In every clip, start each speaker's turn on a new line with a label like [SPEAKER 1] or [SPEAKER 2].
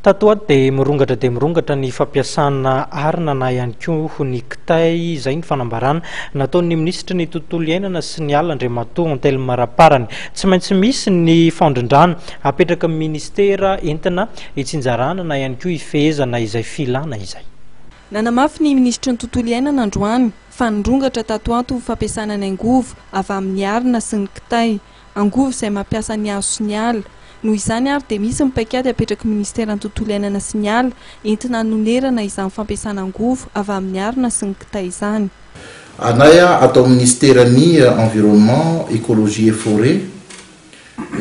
[SPEAKER 1] Tato ato dia mirongatra dia mirongatra ny fampiasana arina na ihany koa ny kitay, izay ny fanambarana nataon'ny minisitry ny tontolo iainana sy ny ala Andriamatoa Anthelme Raparany. Tsy maintsy misy ny fandrindrana apetraky ny minisitera entina hitsinjarana na ihany koa hifehezana izay filana izay.
[SPEAKER 2] Nanamafy ny minisitry ny tontolo iainana androany fa nirongatra tato ato ny fampiasana ny angovo avy amin'ny arina sy ny kitay. Angovo izay mampiasa ny hazo sy ny ala. Noho izany ary dia misy ny paikady apetraky Ministeran'ny Tontolo Iainana sy ny Ala entina hanonerana izany fampiasana angovo avy amin'ny arina sy ny kitay izany.
[SPEAKER 3] Anay ato amin'ny Minisiteran'ny Environnement, Ecologie et Forêt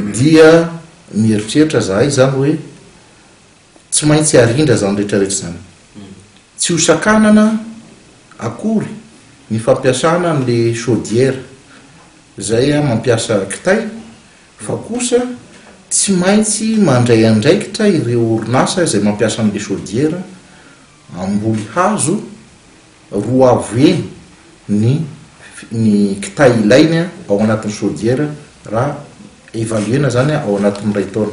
[SPEAKER 3] dia mieritreritra zahay izany hoe Tsy maintsy arindra izany rehetra rehetra izany. Tsy ho sakanana akory ny fampiasana an'le chaudière izay mampiasa kitay fa kosa tsy maintsy mandray andraikitra ireo orinasa izay mampiasa an'le chaudière hamboly hazo roa avo heny ny ny kitay ilainy ao anatin'ny chaudière raha évaluer-na izany ao anatin'ny iray taona.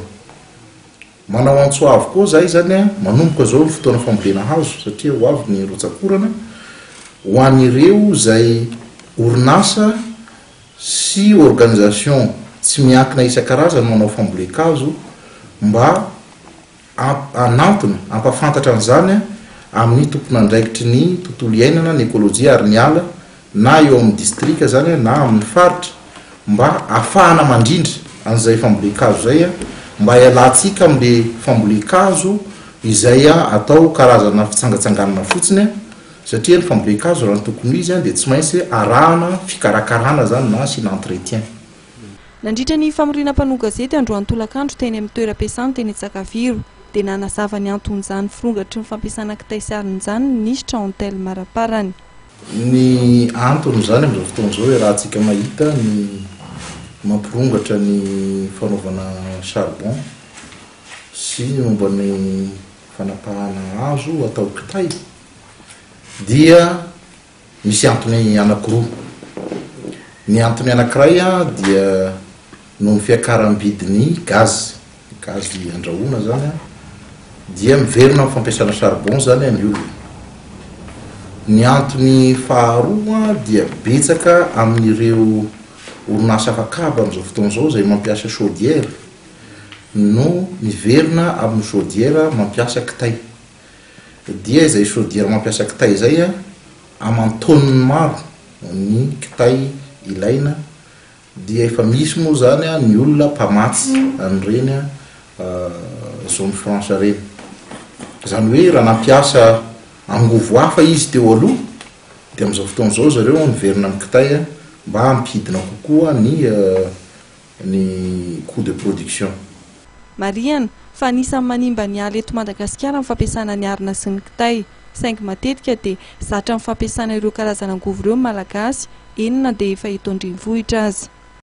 [SPEAKER 3] Manao antso avo koa izahay izany an, manomboka izao ny fotoana fambolena hazo satria ho avy ny rotsak'orana, ho an'ireo izay orinasa sy organisation tsy miankina isan-karazany manao fambolen-kazo mba hanantona, hampafantatra an'izany amin'ny tompon'andraikitry ny tontolo iainana, ny ekolojia ary ny ala na eo amin'ny distrika izany na amin'ny faritra mba ahafahana mandrindra an'izay fambolen-kazo izay mba hialantsika amin'le fambolen-kazo izay atao karazana fitsangatsanganana fotsiny satria ny fambolen-kazo raha ny tokony ho izy dia tsy maintsy arahana fikarakarana izany na asiana entretien.
[SPEAKER 2] Nandritra ny famoriana mpanao gazety androany tolakandro teny amin'ny toeram-piasany teny Antsakaviro dia nanazava ny anton'izany firongatry ny fampiasana kitay sy arina izany ny minisitra Anthelme Raparany.
[SPEAKER 3] Ny antony izany amin'izao fotoana izao iarahantsika mahita ny mampirongatra ny fanaovana charbon sy ny momba ny fanapahana hazo atao kitay dia misy antony anankiroa. Ny antony anankiray dia noho ny fiakaram-bidin'ny gaz, gaz andrahoana izany dia miverina amin'ny fampiasana charbon izany ny olona. Ny antony faharoa dia betsaka amin'ireo orinasa afakaba amin'izao fotoana izao izay mampiasa chaudière no miverina amin'ny chaudière mampiasa kitay. Dia izay chaudière mampiasa kitay izay aman-taoniny maro ny kitay ilaina Dia efa misy moa izany ny olona mpamatsy an'ireny zone franche ireny. Izany hoe raha nampiasa angovo hafa izy teo aloha dia amin'izao fotoana izao zareo miverina amin'ny kitay mba hampidina kokoa ny ny coût de production.
[SPEAKER 2] Marihana fa anisan'ny manimba ny ala eto Madagasikara ny fampiasana ny arina sy ny kitay. Saingy matetika dia zatra amin'ny fampiasana ireo karazana angovo ireo ny Malagasy, eny na dia efa eto an-drenivohitra aza.